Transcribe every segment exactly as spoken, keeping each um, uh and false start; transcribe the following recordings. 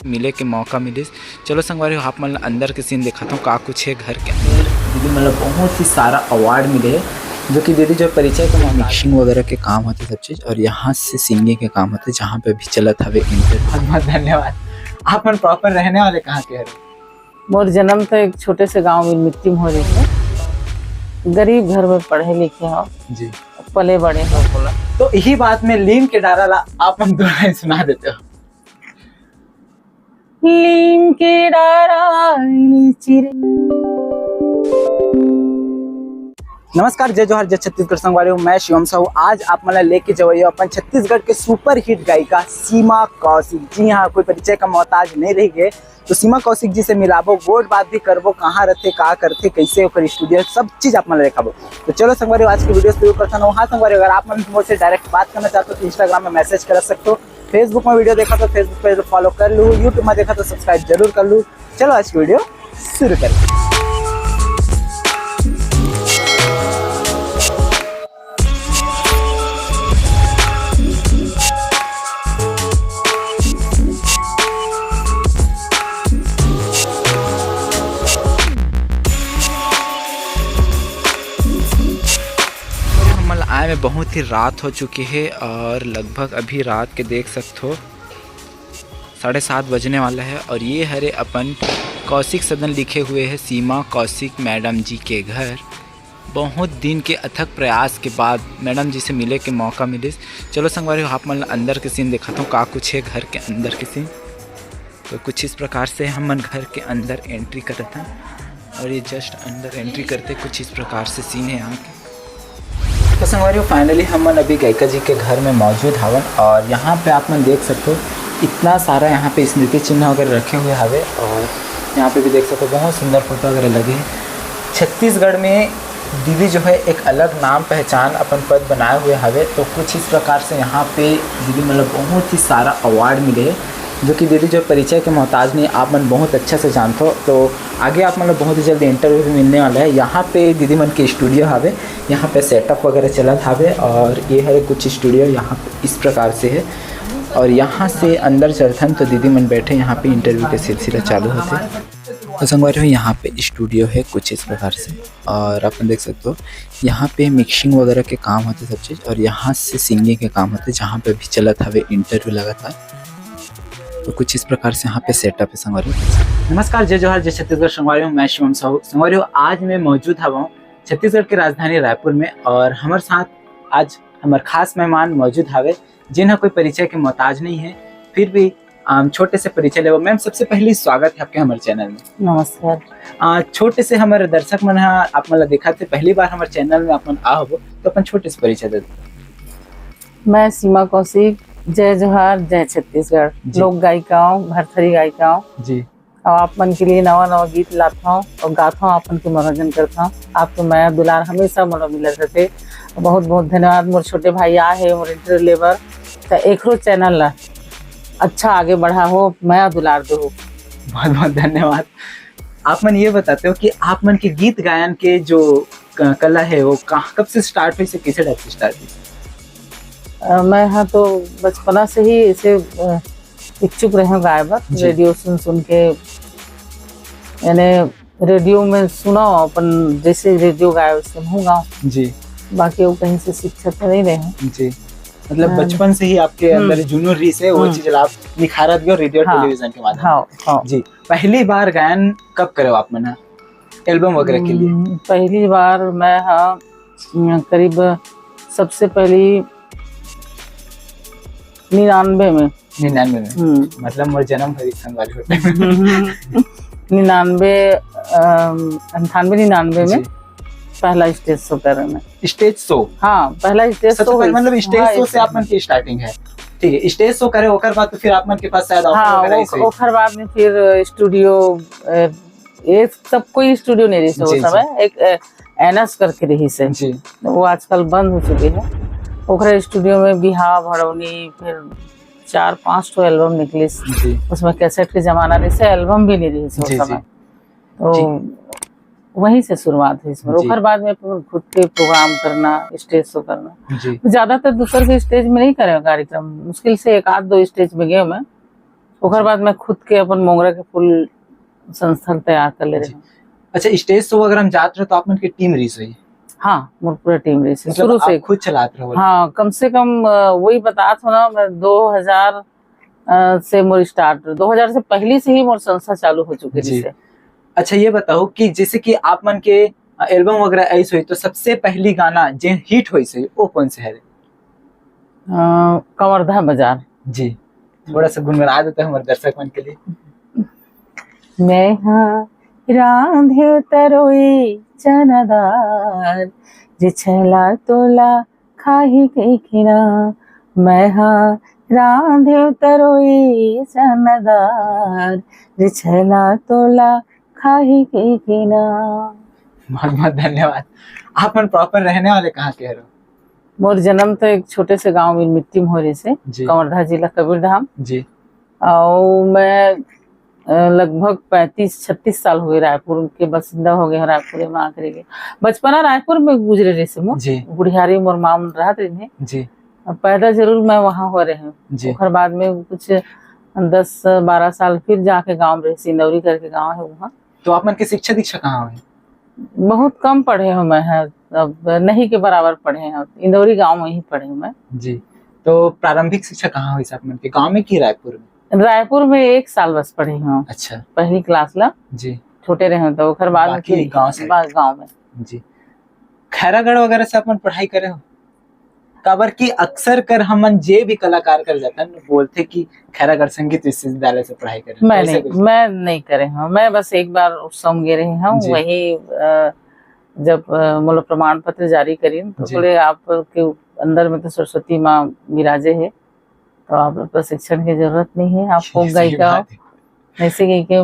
मिले के मौका मिलिस। चलो संगवारी हो, आप मन ला अंदर के सीन दिखाता हूँ, का कुछ है घर के अंदर। दीदी मन ला बहुत ही सारा अवार्ड मिले है, जो कि दीदी जो परिचय के मिक्सिंग वगैरह के काम होते सब चीज, और यहाँ से सिंगिंग के काम होते, जहाँ पे अभी चलत हवे इंटरव्यू। बहुत बहुत धन्यवाद। आप मन प्रॉपर रहने वाले कहाँ के हरे? मोर जन्म तो एक छोटे से गांव में मिट्टी में हो रही है, गरीब घर में पढ़े लिखे हो, जी। पले बड़े हो। तो यही बात में लीम के डारा ला आप मन दो लाइन सुना देते हो। लीम के डारा लीची रे। नमस्कार, जय जोहार, जय छत्तीसगढ़ संगवारी हो, मैं शिवम साहू। आज आप मन ला लेके जवइयो अपन छत्तीसगढ़ के सुपरहिट गायिका सीमा कौशिक। जी हाँ, कोई परिचय का मोहताज नहीं रह गए, तो सीमा कौशिक जी से मिलाबो, गोठ बात भी करबो, कहाँ रहथे, का करथे, कैसे ओकर स्टूडियो, सब चीज आप मन ला देखाबो। तो चलो संगवारी हो, आज की वीडियो शुरू करथन। हाँ संगवारी, अगर आप मन मोर से डायरेक्ट बात करना चाहते हो तो इंस्टाग्राम में मैसेज कर सकते हो, फेसबुक में वीडियो देखा तो फेसबुक पेज फॉलो कर लू, यूट्यूब में देखा तो सब्सक्राइब जरूर कर लू। चलो आज की वीडियो शुरू करते हैं। हमन ला आए में बहुत ही रात हो चुकी है और लगभग अभी रात के देख सकत हो साढ़े सात बजने वाला है। और ये हरे अपन कौशिक सदन लिखे हुए है सीमा कौशिक मैडम जी के घर। बहुत दिन के अथक प्रयास के बाद मैडम जी से मिले के मौका मिलिस। चलो संगवारी हो, आप मन ला अंदर के सीन दिखाता हूँ, का कुछ है घर के अंदर के सीन। तो कुछ इस प्रकार से हमन घर के अंदर एंट्री करत हन और ये जस्ट अंदर एंट्री करते कुछ इस प्रकार से सीन है यहाँ के। तो संगवारी हो, फाइनली हमन अभी गायिका जी के घर में मौजूद हवन और यहाँ पे आप मन देख सकते हो इतना सारा यहाँ पे स्मृति चिन्ह वगैरह रखे हुए हवे और यहाँ पे भी देख सकते हो बहुत सुंदर फोटो वगैरह लगे हैं। छत्तीसगढ़ में दीदी जो है एक अलग नाम पहचान अपन पद बनाए हुए हवे। तो कुछ इस प्रकार से यहाँ पे दीदी मतलब बहुत ही सारा अवार्ड मिले हैं, जो कि दीदी जो परिचय के मोहताज नहीं, आप मन बहुत अच्छा से जानते हो। तो आगे आप मतलब बहुत ही जल्दी इंटरव्यू भी मिलने वाला है। यहाँ पे दीदी मन के स्टूडियो हवे, यहाँ पे सेटअप वगैरह चलत हवे और ये हरे कुछ स्टूडियो यहाँ पे इस प्रकार से है। और यहाँ से अंदर चलथन तो दीदी मन बैठे, यहाँ पे इंटरव्यू के सिलसिला चालू होते। तो संगवारी हो, यहाँ पे स्टूडियो है कुछ इस प्रकार से और अपन देख सकते हो यहाँ पे मिक्सिंग वगैरह के काम होते सब चीज और यहाँ से सिंगिंग के काम होते, जहाँ पे भी चलत हवे इंटरव्यू लगातार। तो कुछ इस प्रकार से यहाँ पे सेटअप है संगवारी हो। नमस्कार, जय जोहार, जय छत्तीसगढ़ संगवारी हो, मैं शिवम साहू। संगवारी हो, आज मैं मौजूद हवा हूँ छत्तीसगढ़ के राजधानी रायपुर में और हमारे साथ आज हमारे खास मेहमान मौजूद हवे, जिन ह कोई परिचय के मोहताज नहीं है, फिर भी हम छोटे से परिचय लेबो। मैम, सबसे पहले स्वागत है आपके हमारे चैनल में। नमस्कार। आ, छोटे से हमारे दर्शक मन ह आप मन ला देखत हे, पहली बार हमारे चैनल में आप मन आ हबो, तो अपन छोटे से परिचय दे दो। मैं सीमा कौशिक, जय जोहार, जय छत्तीसगढ़, जी। लोक गायिका हूँ, भरथरी गायिका हूँ। जी। और आप मन के लिए नवा नवा गीत लात हूँ और गात हूँ, आप मन के मनोरंजन करत हूँ। आपके मया दुलार हमेशा मोला मिलत रहते। बहुत बहुत धन्यवाद। मोर छोटे भाई आ है मोर इंटरव्यू लेबर, तो एकरो चैनल ला अच्छा आगे बढ़ा हो, मया दुलार दो। बहुत बहुत धन्यवाद। आप मन ये बताते हो कि आप मन के गीत गायन के जो क-, कला है, वो कहाँ, कब से स्टार्ट हुई, से कैसे टाइप से स्टार्ट हुई? अ, मैं हाँ तो बचपना से ही ऐसे, अ, इच्छुक रहे हूँ गाए बर, जी। रेडियो सुन सुन के, यानी रेडियो में सुना, अपन जैसे रेडियो गाए वैसे हूँ गाँव। जी। बाकी वो कहीं से शिक्षा तो नहीं रहे हूँ। जी। मतलब हाँ। बचपन से ही आपके हम्म। अंदर जुनून रहिस हे, वो हम्म। चीज ला आप निखारत गए रेडियो हाँ। टेलीविजन के माध्यम हाँ, से। हाँ। जी। पहली बार गायन कब करे हो आप मन ह? एल्बम वगैरह के लिए? हम्म, पहली बार मैं हाँ, हम्म, करीब सबसे पहली निन्यानवे में। निन्यानवे में? हम्म। मतलब मोर जन्म भर इस संग वाले होते। हम्म। निन्यानवे, अम, अंठानवे निन्यानवे में जी। पहला स्टेज शो करे मैं। Stage show? हाँ, पहला स्टेज सबसे शो पहले, हुई। मतलब स्टेज हाँ, शो से एक आप मन की स्टार्टिंग है। ठीक है, स्टेज शो करे, ओकर बाद तो फिर आप मन के पास शायद ऑफर हाँ, वगैरह ओक-, ऐसे ही। ओकर बाद में फिर स्टूडियो, अ, ये सब कोई स्टूडियो नहीं रही जी, उस जी। समय, एक, अ, एनएस करके रही से। जी। वो आजकल बंद हो चुकी है। ओकरे स्टूडियो में बिहाव, भड़ौनी, फिर चार पांच ठो एल्बम निकलिस। जी। उसमें कैसेट के जमाना रही से, एल्बम भी नहीं रही से उस जी, समय। जी। तो जी। वहीं से शुरुआत हुई इसमें। जी। ओकर बाद में अपन खुद के प्रोग्राम करना, स्टेज शो करना। जी। ज्यादातर दूसर के स्टेज में नहीं करे कार्यक्रम, मुश्किल से एक आध दो स्टेज में गए मैं। ओकर बाद मैं खुद के अपन मोंगरा के फूल संस्था तैयार कर ले रहे हूँ। अच्छा, स्टेज शो अगर हम जात रहे तो आप मन के टीम रहिस होही? हाँ, मोर पूरा टीम रहिस हे, मतलब शुरू से। खुद चलात रहे? हाँ, कम से कम वही बतात हो ना, मैं दो हजार से मोर स्टार्ट, दो हजार से पहले से ही मोर संस्था चालू हो चुके रहिस हे। अच्छा, ये बताओ कि जैसे कि आप मन के एल्बम वगैरह आइस होही, तो सबसे पहली गाना जे हिट होइस होही, वो कौन से हरे? कवर्धा बाजार। जी, थोड़ा सा गुनगुना देते हैं हमारे दर्शक मन के लिए। मैं हाँ रांधे तरोई चना दार, जे छैला तोला खाही कहिके ना। मैं हाँ रांधे तरोई चना दार, जे छैला तोला खाही कहिके ना। बहुत बहुत धन्यवाद। आप मन प्रॉपर रहने वाले कहाँ के हरो? मोर जन्म तो एक छोटे से गांव में मिट्टी में हो रहिस हे, जी। कवर्धा जिला कबीरधाम। जी। और मैं लगभग पैंतीस छत्तीस साल हो गए रायपुर के बसिंदा हो गए, रायपुर में आकर के। बचपना रायपुर में गुजरे रहिस हे मोर। जी। बुढ़ियारी मोर माँ मन रहत रहिन हे। जी। पैदा जरूर मैं वहाँ हो रहे हूँ। जी। ओकर बाद में कुछ दस बारह साल फिर जाके गाँव में रहिस, इंदौरी करके गाँव है वहाँ। तो आप मन के शिक्षा दीक्षा कहाँ हुई? बहुत कम पढ़े हूँ मैं, है, अब नहीं के बराबर पढ़े हूँ। इंदौरी गांव में ही पढ़े हूँ मैं। जी। तो प्रारंभिक शिक्षा कहाँ हुई आप मन के, गांव में कि रायपुर में? रायपुर में एक साल बस पढ़े हूँ। अच्छा। पहली क्लास ला। जी। छोटे रहे हूँ तो ओकर बाद में बाकी फिर गांव से? बा-, गांव में। जी। खैरागढ़ वगैरह से अपन पढ़ाई करे हो? काबर कि अक्सर कर हमन जे भी कलाकार कर जाथन, बोलथे कि खैरागढ़ संगीत विश्वविद्यालय से पढ़ाई करे। मैं तो ऐसे नहीं, कुछ? मैं नहीं करे हूँ। मैं बस एक बार उत्सव में गे रहे हूँ, जी। वही, अ, जब, अ, मोला प्रमाण पत्र जारी करिन, तो जी। बोले, "आपके अंदर में तो सरस्वती माँ विराजे है, तो आप लोग प्रशिक्षण की जरूरत नहीं है, आपको ये सही गायिका बात है। ऐसे कह के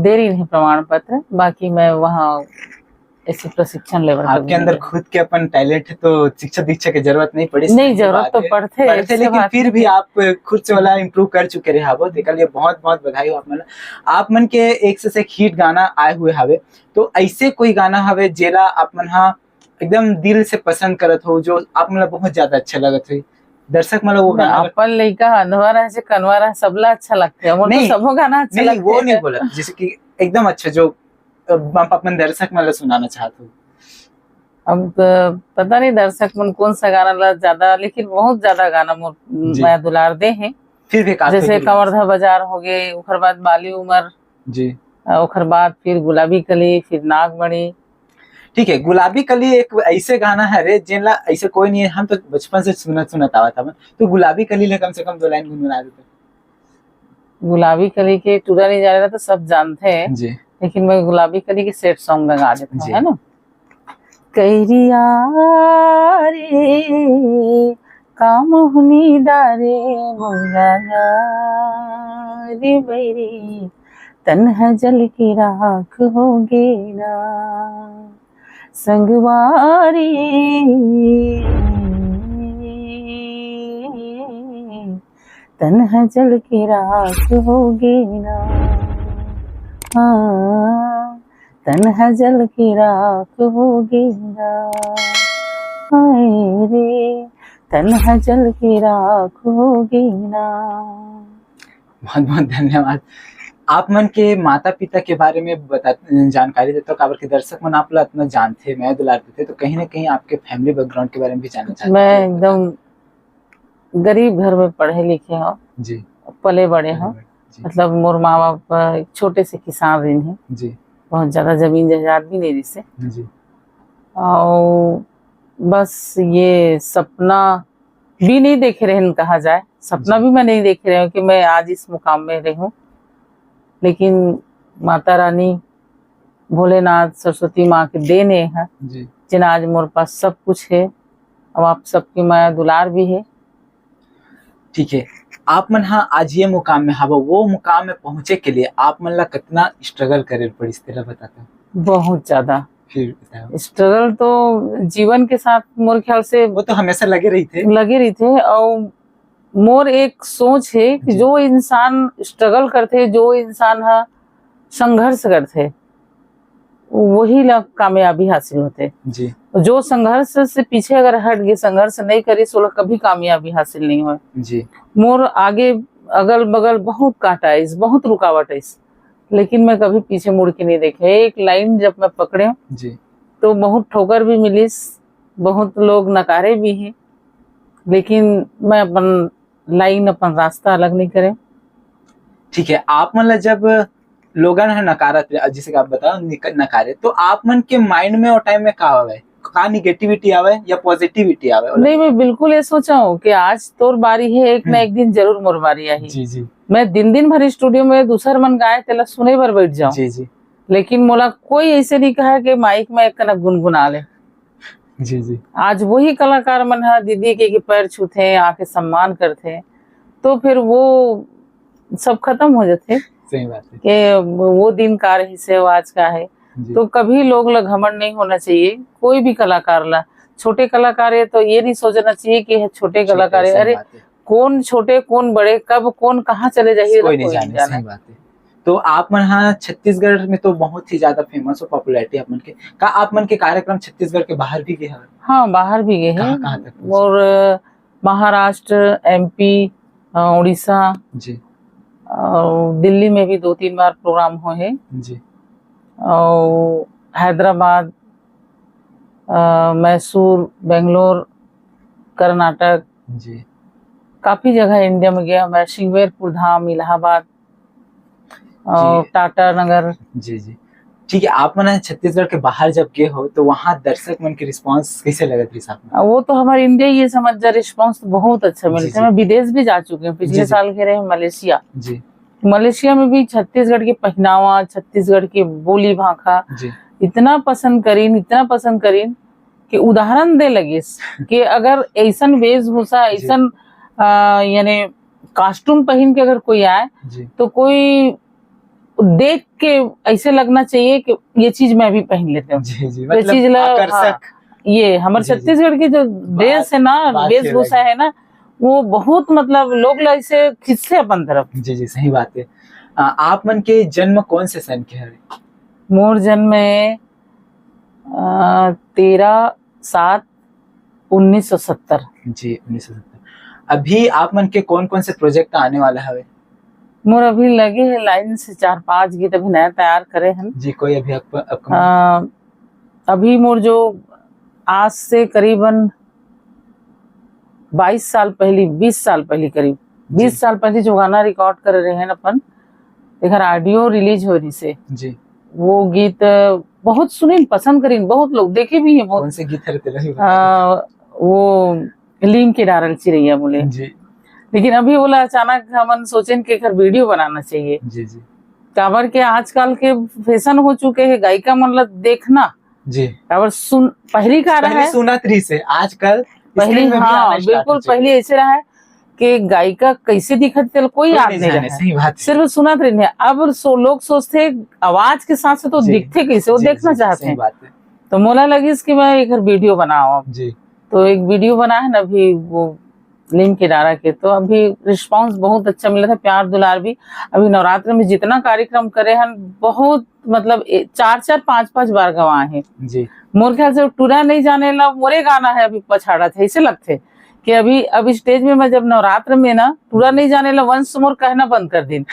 दे रही नहीं प्रमाण पत्र।" बाकी मैं वहाँ ऐसे प्रशिक्षण लेवल आपके अंदर खुद के अपन टैलेंट है, तो शिक्षा दीक्षा की जरूरत नहीं पड़ी, नहीं, सही जरूरत बात तो है। पड़थे, पड़थे, ऐसे लेकिन बात फिर नहीं भी है। आप खुद से वाला इम्प्रूव कर चुके रहे हवो, तेकर लिए बहुत बहुत बधाई हो आप मन। आप मन के एक से एक हिट गाना आए हुए हवे, तो ऐसे कोई गाना हवे जेला आप मन हा एकदम दिल से पसंद करत हो, जो आप मन ला बहुत ज्यादा अच्छा लगत हो, दर्शक मन ला वो गाना अपन लइका अंधवा रहे से कनवा रहे, सबला अच्छा लगथे। मोर तो नहीं, सबो गाना अच्छा नहीं, नहीं, वो लगथे। नहीं बोला, जैसे कि एकदम अच्छा जो अब आप अपन दर्शक मन ला सुनाना चाहत हो? अब, अ, पता नहीं दर्शक मन कौन सा गाना ला ज्यादा, लेकिन बहुत ज्यादा गाना मोर जी। मैं दुलार दे हैं। फिर भी काफी जैसे दुलार। कवर्धा बाजार हो गए, ओकर बाद बाली उमर, जी। अ, ओकर बाद फिर गुलाबी कली, फिर नागमणि। ठीक है, गुलाबी कली एक ऐसे गाना है रे, जेन ला ऐसे कोई नहीं है, हम तो बचपन से सुनत सुनत आवत हवन। तो गुलाबी कली ले कम से कम दो लाइन गुनगुना देते। गुलाबी कली के टूरा नहीं जाने ला तो सब जानते हैं, जी। लेकिन मैं गुलाबी कली के सेट सॉन्ग में गा देता हूँ, जी। है ना? कैरिया रे, कामहुनी डारे मोला रे बैरी, तन ह जल के राख हो गे ना। संगवारी, तन ह जल के राख हो गे ना। हाँ, तन ह जल के राख हो गे ना। हाय रे, तन ह जल के राख हो गे ना। बहुत बहुत धन्यवाद। आप मन के माता पिता के बारे में बता, जानकारी देते हो, काबर के दर्शक मन आप ला इतना जानथे, मैं दुलार देथे, तो कहीं ना कहीं आपके फैमिली बैकग्राउंड के बारे में भी जानना चाहते मैं हैं। एकदम गरीब घर में पढ़े लिखे हूँ, जी। पले बड़े हूँ। जी। मतलब मोर माँ बाप एक छोटे से किसान रहिन हे, जी। बहुत ज्यादा जमीन जायदाद भी नहीं रहिसे। जी। और बस ये सपना भी नहीं देखे रहन कहा जाए, सपना जी। भी मैं नहीं देखे रहे हूँ कि मैं आज इस मुकाम में रहूं, लेकिन माता रानी, भोलेनाथ, सरस्वती माँ के देन ये है, जी। जेन आज मोर पास सब कुछ है। अब आप सबके माया दुलार भी है। ठीक है, आप मन हा आज ये मुकाम में हवा, वो मुकाम में पहुंचे के लिए आप मन ला कितना स्ट्रगल करे पड़िस, तेला बताता। बहुत ज्यादा। फिर बताओ। स्ट्रगल तो जीवन के साथ मोर ख्याल से वो तो हमेशा लगे रहिथे। लगे रहिथे। और मोर एक सोच है कि जी। जो इंसान स्ट्रगल करथे, जो इंसान हा संघर्ष करथे, वही ला कामयाबी हासिल होथे। जी। जो संघर्ष से पीछे अगर हट गए, संघर्ष नहीं करिस, ओला कभी कामयाबी हासिल नहीं होय। जी। मोर आगे अगल बगल बहुत कांटा आइस, बहुत रुकावट आइस, लेकिन मैं कभी पीछे मुड़ के नहीं देखे। एक लाइन जब मैं पकड़े हूँ, जी तो बहुत ठोकर भी मिलिस, बहुत लोग नकारे भी हैं, लेकिन मैं अपन लाइन, अपन रास्ता अलग नहीं करे। ठीक है, आप मन ला जब लोगन ह नकारत रहे, जैसे कि आप बताओ निक- नकारे, तो आप मन के माइंड में वो टाइम में का आवे? का निगेटिविटी आवे या पॉजिटिविटी आवे? नहीं, मैं बिल्कुल ये सोचा हूँ कि आज तोर बारी है, एक ना हम्म। एक दिन जरूर मोर बारी आही। जी जी मैं दिन दिन भर स्टूडियो में दूसर मन गाए तेला सुने बर बैठ जाऊँ, जी जी लेकिन मोला कोई ऐसे नहीं कहा कि माइक में एक कनक गुनगुना ले। जी जी आज वही कलाकार मन ह दीदी के, के पैर छूथे, आके सम्मान करथे, तो फिर वो सब खत्म हो जाथे सही बात है। कि वो दिन का रहिस हे, वो आज का है। जी तो कभी लोग ला घमंड नहीं होना चाहिए, कोई भी कलाकार ला। छोटे कलाकार है तो ये नहीं सोचना चाहिए कि ये छोटे ठीक है, कलाकार है, सही अरे बात है। कौन छोटे कौन बड़े, कब कौन कहाँ चले जाही, कोई कोई नहीं नहीं जाने, जाने। सही बात है। तो आप मन हाँ छत्तीसगढ़ में तो बहुत ही ज्यादा फेमस हो, पॉपुलैरिटी आप मन के, का आप मन के कार्यक्रम छत्तीसगढ़ के बाहर भी गए हवे? हाँ, बाहर भी गए कहाँ हैं। कहाँ तक पहुंचे? और अ, महाराष्ट्र, एमपी, अ, उड़ीसा जी और दिल्ली में भी दो तीन बार प्रोग्राम हुए हैं। जी और हैदराबाद, अ, मैसूर, बेंगलोर, कर्नाटक, जी काफी जगह इंडिया में गया मैं। श्रृंगारपुर धाम, इलाहाबाद और जी। टाटा नगर। जी जी ठीक है। आप मन छत्तीसगढ़ के बाहर जब गए हो तो वहाँ दर्शक मन के रिस्पांस कैसे लगत रहिस आप मन? वो तो हमारे इंडिया, ये समझ जा, रिस्पांस तो बहुत अच्छा जी, मिलता जी। है। मैं विदेश भी जा चुकी हूँ, पिछले जी, जी। साल गए रहे मलेशिया। जी मलेशिया में भी छत्तीसगढ़ के पहनावा, छत्तीसगढ़ की बोली भाखा जी इतना पसंद करीन, इतना पसंद करीन कि उदाहरण दे लगिस कि अगर ऐसन वेशभूषा, जी। ऐसन अ, यानी कॉस्ट्यूम पहन के अगर कोई आए जी तो कोई देख के ऐसे लगना चाहिए कि ये चीज मैं भी पहन लेती हूँ। जी जी ये मतलब चीज ला, आकर्षक। हाँ, ये हमारे जी, जी। छत्तीसगढ़ की जो ड्रेस है ना, बात ही वेशभूषा अलग है। है ना, वो बहुत मतलब लोग ला इसे खींचते अपन तरफ। जी जी सही बात है। आ, आप मन के जन्म कौन से सन के हवे? मोर जन्म है अ, तेरह सात उन्नीस सौ सत्तर। जी उन्नीस सौ सत्तर। अभी आप मन के कौन कौन से प्रोजेक्ट आने वाला हवे? मोर अभी लगे है लाइन से चार पांच गीत अभी नया तैयार करे हन। जी कोई अभी अप, अपकमिंग? अ, अभी मोर जो आज से करीबन बाईस साल पहली, बीस साल पहली करीब, जी। बीस साल पहली जो गाना रिकॉर्ड करे रहे हैं अपन, एकर ऑडियो रिलीज हो रही से, जी वो गीत बहुत सुनिन, पसंद करीन, बहुत लोग देखे भी हैं, बहुत। कौन से गीत हरे तेला भी बता आ, वो लीम के डारल चिरैया बोले। दो। जी लेकिन अभी बोला अचानक हमन सोचेन कि एकर वीडियो बनाना चाहिए, जी जी काबर के आजकल के फैशन हो चुके हैं गायिका मन ला देखना। जी काबर सुन, पहली का पहले रहा है, सुनत रही से आजकल पहली, screen में भी हाँ, आना start बिल्कुल हो चुका है। पहले ऐसे रहा है कि गायिका कैसे दिखत तेल कोई कोई याद नहीं नहीं जाने, रहा है, सही बात है। सिर्फ सुनत रही है। अब सो, लोग सोचते हैं आवाज के साथ से तो जी। दिखते कैसे, वो जी, देखना जी, चाहते सही हैं। बात है। तो मोला लगिस कि मैं एक वीडियो बनाओ अब। जी तो एक वीडियो बना है ना अभी वो लीम के डारा के, तो अभी रिस्पांस बहुत अच्छा मिला था, प्यार दुलार भी। अभी नवरात्र में जितना कार्यक्रम करे हैं बहुत, मतलब ए, चार चार पांच पांच बार गवाए हैं। जी मोर ख्याल से टूरा नहीं जाने ला मोरे गाना है अभी पछाड़ा थे, ऐसे लगते कि अभी, अभी स्टेज में मैं जब नवरात्र में ना टूरा नहीं जाने ला वंश मोर कहना बंद कर दिन,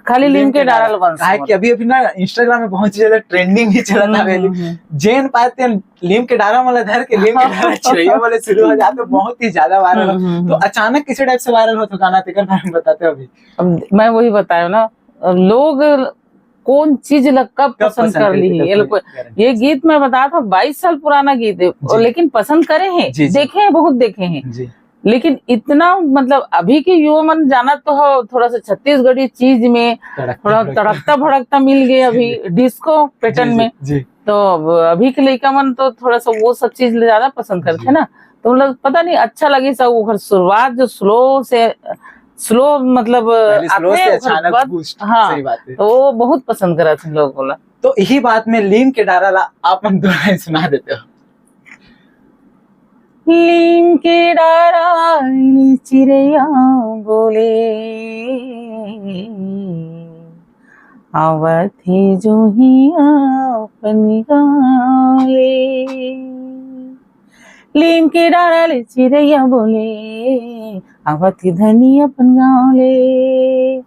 खाली लीम के डारल वंश काहे मोर। कि अभी अभी ना इंस्टाग्राम में बहुत ही ज्यादा ट्रेंडिंग ही चलत हम्म, हवे। हम्म, हम्म। जेन पाते लीम के डारा वाला धर के लीम के डारा चिरैया वाले शुरू हो जाते, बहुत ही ज्यादा वायरल हो। हम्म, हम्म, तो हम्म। अचानक किसी टाइप से वायरल हो तो गाना तेकर बारे में बताते हो अभी। अब मैं वही बताया ना, लोग कौन चीज ला कब कब पसंद पसंद कर करते ली है, थे, ये लोग को, कब करते ये गीत मैं बता था बाईस साल पुराना गीत है, और जी। लेकिन पसंद करे हैं, जी, जी। देखे हैं, बहुत देखे हैं, जी लेकिन इतना मतलब अभी के युवा मन जाना तो हो, थोड़ा सा छत्तीसगढ़ी चीज में तड़कता थोड़ा भड़कता। तड़कता भड़कता मिल गए। अभी डिस्को पैटर्न जी, में, जी तो अब अभी के लड़का मन तो थोड़ा सा वो सब चीज ज्यादा पसंद करते जी। हैं ना, तो मतलब पता नहीं अच्छा लगे सब। ओकर शुरुआत जो स्लो से, स्लो मतलब पहले स्लो आते से हैं, ओकर अचानक बाद, बूस्ट। हाँ, सही बात है। तो वो बहुत पसंद करा थे लोग बोला। तो यही बात में लीम के डारा ला आप मन दो लाइन सुना देते हो। लीम के डारा चिरैया बोले, आवत ही जो ही अपन गाँव ले। लीम के डारा ले चिरैया बोले, आवत ही धनी अपन गाँव ले।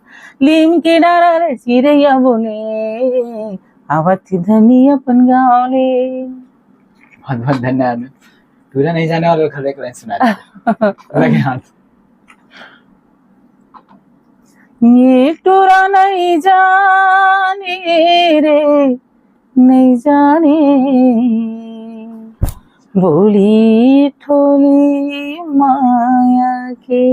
लीम के डारा ले चिरैया बोले, आवत ही धनी अपन गाँव ले। बहुत बहुत धन्यवाद। पूरा नहीं जाने वाला, खाली एक लाइन सुना दीजिए। लगे हाथ। ये टूरा नहीं जाने रे, नहीं जाने बोली ठोली माया के।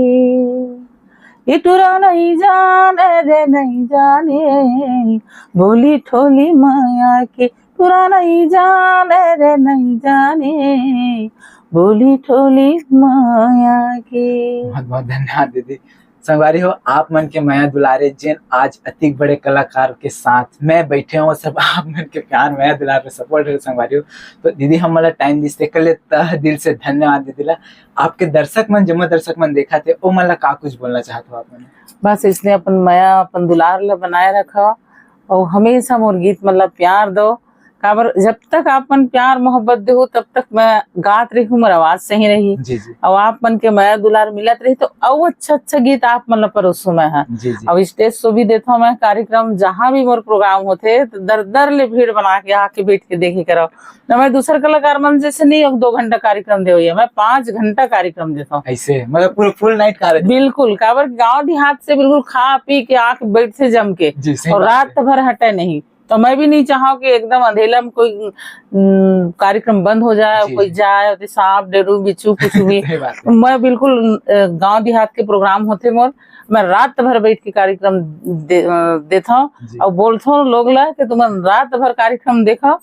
ये टूरा नहीं जाने रे, नहीं जाने बोली ठोली माया के। टूरा नहीं जाने रे, नहीं जाने बोली ठोली माया के। बहुत बहुत धन्यवाद दीदी। संगवारी हो, आप मन के मया दुलारे जेन आज अतिक बड़े कलाकार के साथ मैं बैठे हूँ, सब आप मन के प्यार, मया दुलार पे सपोर्ट है संगवारी हो। तो दीदी, हमन ला टाइम दिस, तेकर ले तह दिल से धन्यवाद दीदी ला। आपके दर्शक मन, जम्मो दर्शक मन देखत हे, ओ मन ला का कुछ बोलना चाहत हो आप मन? बस इसने अपन मया, अपन दुलार ला बनाए रखा और हमेशा मोर गीत मन ला प्यार दो। काबर जब तक आप मन प्यार मोहब्बत देहू, तब तक मैं गात रही हूँ, मोर आवाज सही रही। जी, जी। और आप मन के मया दुलार मिलत रही, तो अउ अच्छा अच्छा गीत आप मन ला परोसू मैं हा। जी, जी। अब स्टेज शो भी देता हूँ मैं, कार्यक्रम जहाँ भी मोर प्रोग्राम होते, तो दर दर ले भीड़ बना के आके बैठ के देखे करो। ना मैं दूसर कलाकार मन जैसे नहीं, एक दो घंटा कार्यक्रम दे, मैं पाँच घंटा कार्यक्रम देता हूँ। ऐसे, मतलब, पूरा फुल नाइट कार्यक्रम? बिल्कुल, काबर गाँव देहात से बिल्कुल खा पी के आके बैठते जम के, जी, सही और बात रात है। भर हटे नहीं। तो मैं भी नहीं चाहूँ कि एकदम अंधेला में कोई, उम, कार्यक्रम बंद हो जाए, जी, कोई जी। जाए, तो सांप, डेरू, बिच्छू, कुछ भी। सही बात है। मैं बिल्कुल, अ, गांव देहात के प्रोग्राम होते मोर, मैं रात भर बैठ के कार्यक्रम दे-, अ, देता हूँ जी। और बोलता हूँ लोग ला कि तुम रात भर कार्यक्रम देखो,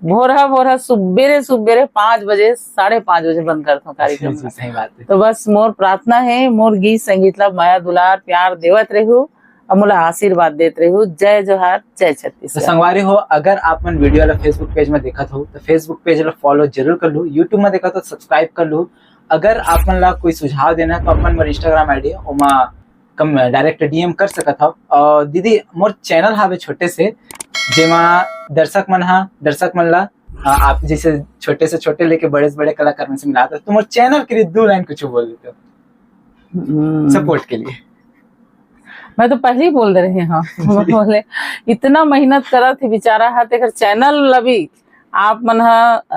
भोरहा, भोरहा, सुबेरे, सुबेरे पाँच बजे, साढ़े पाँच बजे बंद करता हूँ कार्यक्रम जी, जी, ला। सही बात है। तो बस मोर प्रार्थना है, मोर गीत संगीत ला मया दुलार प्यार देवत रहू, अब मोला आशीर्वाद देत रहू। जय जोहार, जय तो छत्तीसगढ़। संगवारी हो, अगर आप मन वीडियो ला Facebook पेज में देखत हो, तो Facebook पेज ला फॉलो जरूर कर लू। YouTube में देखत हो, सब्सक्राइब कर लू। अगर आप मन ला कोई सुझाव देना, तो अपन मोर Instagram ID है, ओमा कम, डायरेक्ट D M कर सकत हो। और दीदी, मोर चैनल हावे छोटे से, जेमा दर्शक मन हा, दर्शक मन ला, आ, आप जैसे छोटे से छोटे लेके बड़े से बड़े कलाकार मन से मिलात हो, तो मोर चैनल के लिए दो लाइन कुछ बोल देते हो, हम्म। सपोर्ट के लिए। मैं तो पहले ही बोल दे रहे हैं, हाँ। जी। बोले, इतना मेहनत करत हे बेचारा हा, तेकर चैनल ला भी आप मन हा, अ,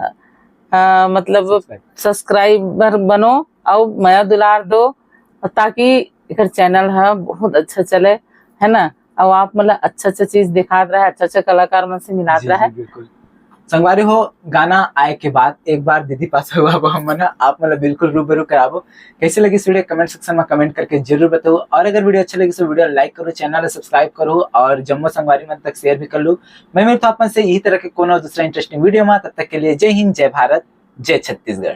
अ, मतलब सब्सक्राइब। सब्सक्राइबर बनो और मया दुलार दो, ताकि एकर चैनल हा बहुत अच्छा चले, है ना? और आप मतलब अच्छा अच्छा चीज दिखात रहे, अच्छा अच्छा कलाकार मन से मिलात जी, रहे। जी, बिल्कुल। संगवारी हो, गाना आए के बाद एक बार दीदी पास हुआ, वो हम मन आप मतलब बिल्कुल रूबरू कराबो। कैसे लगी वीडियो, कमेंट सेक्शन में कमेंट करके जरूर बताओ। और अगर वीडियो अच्छा लगी तो वीडियो लाइक करो, चैनल सब्सक्राइब करो और जम्मो संगवारी मन तक शेयर भी कर लो। मैं मिलता हूँ अपन से यही तरह के कोनो दूसरा इंटरेस्टिंग वीडियो में। तब तक के लिए जय हिंद, जय भारत, जय छत्तीसगढ़।